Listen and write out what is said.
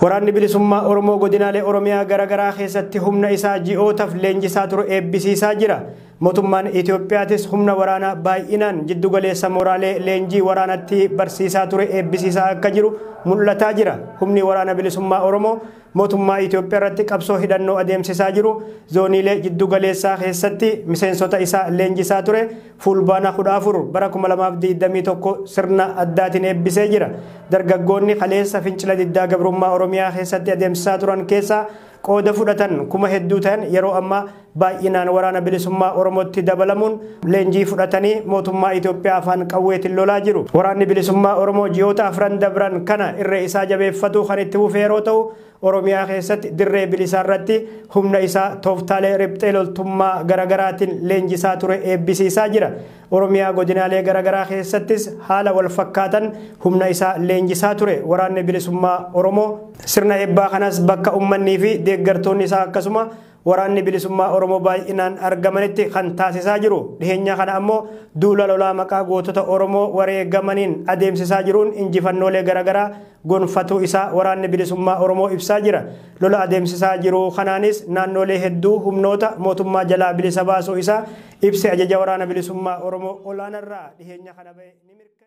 Waraanni bilisummaa Oromoo godinaalee Oromiyaa garaagaraa keessatti humna isaa ji'ootaaf leenjisaa ture eebbisiisaa jira. Mootummaan Itoophiyaatis humna waraanaa baay'inaan jiddugaleessa mooraalee leenjii waraanatti barsiisaa ture eebbisiisaa akka jiru mul'ataa jira. Humni waraana bilisummaa Oromoo mootummaa Itoophiyaa irratti qabsoo hidhannoo adeemsisaa jiru zooniilee jiddugaleessaa keessatti miseensota isaa leenjisaa ture Fulbaana 14 bara 2021 sirna addaatiin eebbisee jira. Dargaggoonni kaleessa fincila diddaa gabrummaa Oromiyaa keessatti adeemsisaa turan keessaa qooda fudhatan kuma hedduu ta'an yeroo ammaa baay'inaan waraana bilisummaa Oromootti dabalamuun leenjii fudhatanii mootummaa Itoophiyaa afaan qawweetiin lolaa jiru. Waraanni bilisummaa Oromoo ji'oota afran dabran kana irree isaa jabeeffatu kan itti fufe yeroo ta'u, Oromiyaa keessatti dirree bilisaa irratti humna isaa tooftaalee riphxee loltummaa garaagaraatiin leenjisaa ture eebbisiisaa jira. Oromiyaa godinaalee garaagaraa keessattis haala wal fakkaatan humna isaa leenjisaa ture waraanni bilisummaa Oromoo. Sirna eebbaa kanas bakka ummannii fi deeggartoonni isaa akkasuma waraanni bilisummaa Oromoo baay'inaan argamanitti kan taasisaa jiru. Dhiheenya kana ammoo duula lolaa maqaa gootota Oromoo wareegamaniin adeemsisaa jiruun injifannoolee garaagaraa gonfatuu isaa waraanni bilisummaa Oromoo ibsaa jira. Lola adeemsisaa jiru kanaanis naannolee hedduu humnoota mootummaa jalaa bilisa baasuu isaa ibsi ajaja waraana bilisummaa Oromoo olaanarraa dhiheenya kana ba'e ni mirkana.